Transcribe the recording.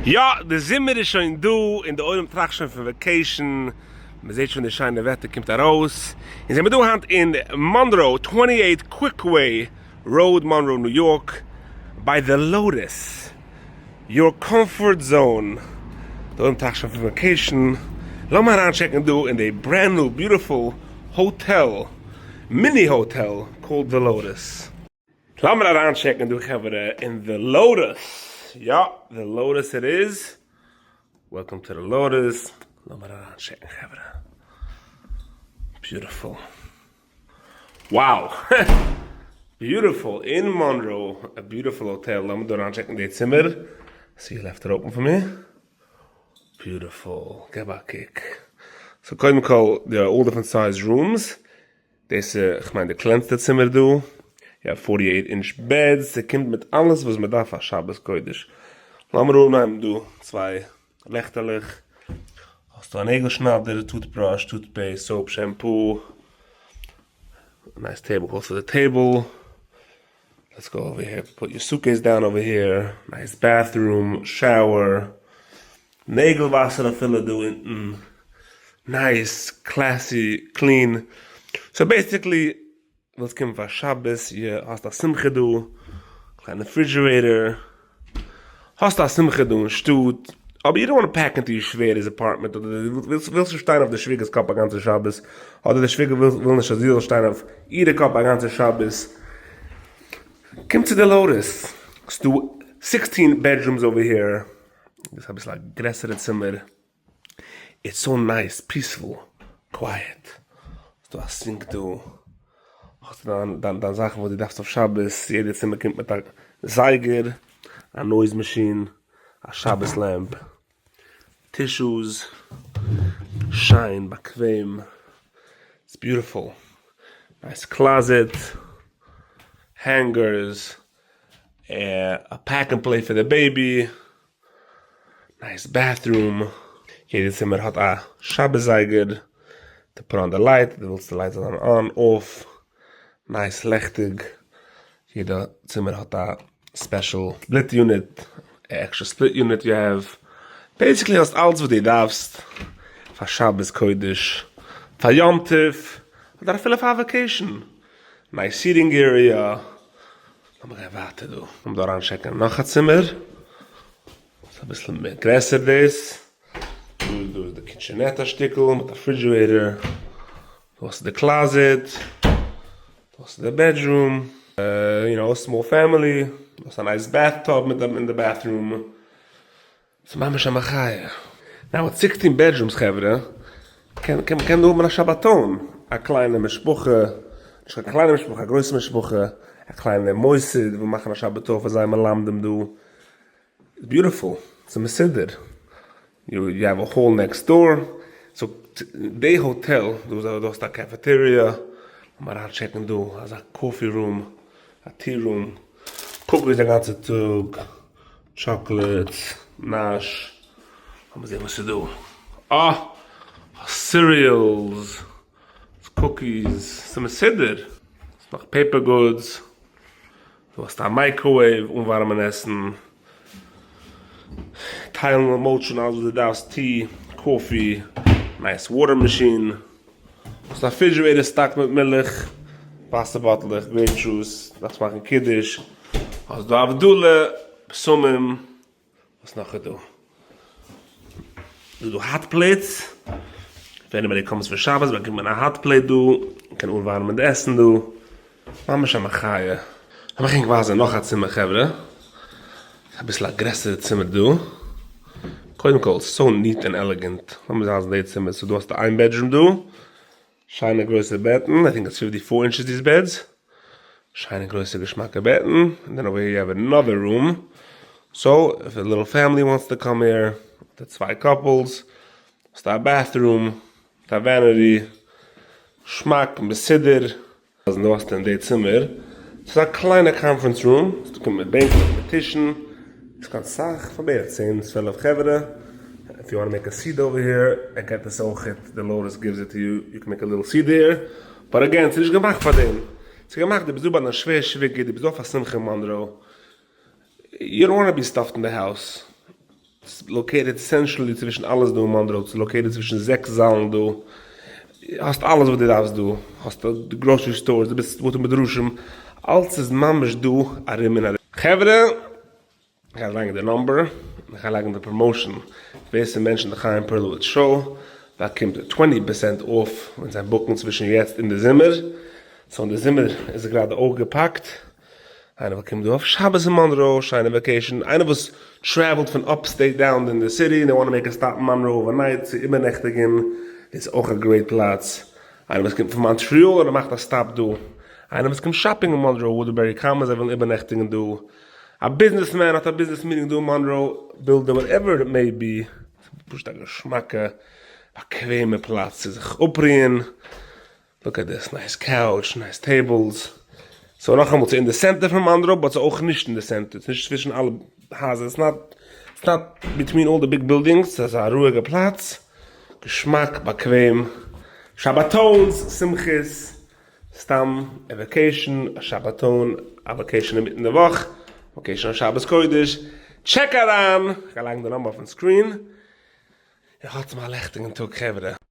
יא, די זומער איז שוין דא, און די עולם טראכט שוין פון vacation, מען זעט שוין די שיינע וועטער קומט ארויס, און זעמיר דא היינט אין מאנרא, 28 Quickway Road, מאנרא, ניו יארק, ביי The Lotus, your comfort zone, די עולם טראכט שוין פון vacation, לאמיר אריינטשעקן דא אין די brand new beautiful hotel, mini hotel, called The Lotus. לאמיר אריינטשעקן דא חברה אין The Lotus, יא, The Lotus it is, welcome to The Lotus, לאמיר אריינטשעקן חברה, beautiful, wow, beautiful, אין מאנרא, א beautiful hotel, לאמיר דא אריינטשעקן די צימער, see you left it open for me, beautiful, געב א קוק, so קודם כל, there are all different size rooms, דאס איז כ'מיין די קלענסטע צימער דא, יא 48 inch beds, ס'קומט מיט אלעס וואס מ'דארף פאר שבת קודש. לאמיר אנהייבן דא, צוויי לעכטעלעך, האסטו א נעגל שניידער, toothbrush, toothpaste, soap, shampoo, nice table cloth for the table, let's go over here, put your suitcase down over here, nice bathroom, shower, נעגל וואסער אפילו דא אונטן, nice, classy, clean, so basically ווילסט קומען פאר שבת, יא, האסט א שמחה דא, קליינע refrigerator, האסט א שמחה דא אין שטאט, אבער you don't wanna pack into your שווער'ס apartment, אדער דו ווילסט נישט שטיין אויף די שוויגער'ס קאפ א גאנצע שבת, אדער די שוויגער וויל נישט אז דו זאלסט שטיין אויף אירע קאפ א גאנצע שבת, קום צו די Lotus, ס'דא 16 bedrooms over here. דאס איז אביסל א גרעסערע צימער, it's so nice, peaceful, quiet, האסט דא א sink דא, האסט דיין דיין זאכן וואס דו דארפסט אויף שבת, יעדע צימער קומט מיט א זייגער, א noise machine, א שבת lamp, tissues, שיין, באקוועם, it's beautiful, nice closet, hangers, א pack and play פאר די baby, nice bathroom, יעדע צימער האט א שבת זייגער, to put on the light, דו ווילסט די light זאל זיין on, off, nice לעכטיג, יעדע צימער האט א special split unit, א extra split unit you have, basically האסט אלץ וואס דו דארפסט פאר שבת קודש, פאר יום טוב, אדער אפילו פאר א vacation, nice seating area. לאמיר גיין ווייטער דא, לאמיר דא אריינטשעקן נאך א צימער, ס'איז אביסל מער גרעסער דאס, דא איז דא איז די kitchenette א שטיקל מיט א refrigerator, דא האסטו די closet, דא האסטו די bedroom, you know small family, דא האסטו א nice bathtub מיט אין די bathroom. ס'איז ממש א מחיה. now מיט 16 bedrooms חברה, קען קען דא האבן א שבתון, א קליינע משפחה, נישט קיין קליינע משפחה, א גרויסע משפחה, א קליינע מוסד וויל מאכן א שבתון פאר זייער מלמדים דא, it's beautiful, ס'איז מסודר, you have a hall next door, so די האטעל, דא דא האסטו א cafeteria, לאמיר אריינטשעקן דא, אזא coffee room, א tea room, cookies א גאנצע טאג. chocolates, נאש, לאמיר זען וואס איז דא, אה! cereals, cookies, ס'איז מסודר, ס'איז נאך paper goods, דא האסטו א microwave, אנווארעמען עסן, טיילן מאלטשן אלעס וואס דו דארפסט, tea, coffee, nice water machine, האסט א refrigerator stocked מיט מילך, וואסער באטלעך, grape juice, דארפסט מאכן קידוש, האסט דא הבדלה, בשמים, וואס נאך איז דא? דא איז דא hot plates, if anybody comes פאר שבת באקומט מען א hot plate דא, מען קען אנווארעמען די עסן דא, ממש א מחיה. לאמיך ענק ווייזען נאך א צימער חברה, אביסל א גרעסערע צימער דא, קודם כל so neat און elegant, לאמיר ווייזן די צימער, so דא האסטו איין bedroom דא, שיינע גרויסע בעטן, I think it's 54 inches these beds, שיינע גרויסע געשמאקע בעטן, and then over here you have another room, so if a little family wants to come here, אדער צוויי couples, האסטו א bathroom, מיט א vanity, געשמאק, מסודר. אז דו האסט אין די צימער, ס'איז א קליינע conference room, ס'קומט מיט בענקלעך מיט טישן, נישט קיין סאך, פאר בערך צען צוועלף חברה, if you wanna make a סעודה over here, ער געט עס אויכעט, די Lotus gives it to you, you can make a little סעודה here, but again, ס'איז נישט געמאכט פאר דעם, ס'איז געמאכט דו ביסט דא ביי דיין שווער שוויגער, דו ביסט דא אויף א שמחה אין מאנראו, you don't wanna be stuffed in the house. ס'איז located centrally צווישן אלעס דא אין מאנראו, ס'איז located צווישן זעקס זאלן דא, האסט אלעס וואס דו דארפסט דא, האסט די grocery stores, די בתי מדרשים, אלס איז ממש דא ארום און ארום. חברה, איך גיי לייגן די number, איך גיי לייגן די promotion, ווער ס' mention ט די חיים פערלאוויטש show, באקומט twenty percent off ווען זיי book ן צווישן יעצט און די זומער, so אין די זומער איז עס גראדע אויך געפאקט, איינער וויל קומען דא אויף שבת אין מאנרא, שיינע vacation, איינער וואס travel ט פון upstate down אין די city און they want make a stop אין מאנרא overnight צו איבערנעכטיגן איז אויך א great פלאץ, איינער וואס קומט פון מאנטריאל און ער מאכט א stop דא, איינער וואס קומט shopping אין מאנרא וואודבערי קאמענס זיי ווילן איבערנעכטיגן דא, א businessman האט א business meeting דא אין מאנרא, builder whatever it may be, פשוט א געשמאקע באקוועמע פלאץ צו זיך אפרוען. Look at this, nice couch, nice tables. So נאכאמאל, ס'איז אין די center פון מאנרא, but ס'איז אויך נישט אין די center, ס'איז נישט צווישן אלע הייזער, it's not, it's not between all די big buildings, ס'איז א רואיגע פלאץ, געשמאק, באקוועם, שבתון'ס, שמחות, סתם א vacation, א שבתון, א vacation אינמיטן די וואך, vacation אויף שבת קודש, check אריין, כ'גיי לייגן די number אויפן screen, און האטס מיר א לעכטיגן טאג חברה.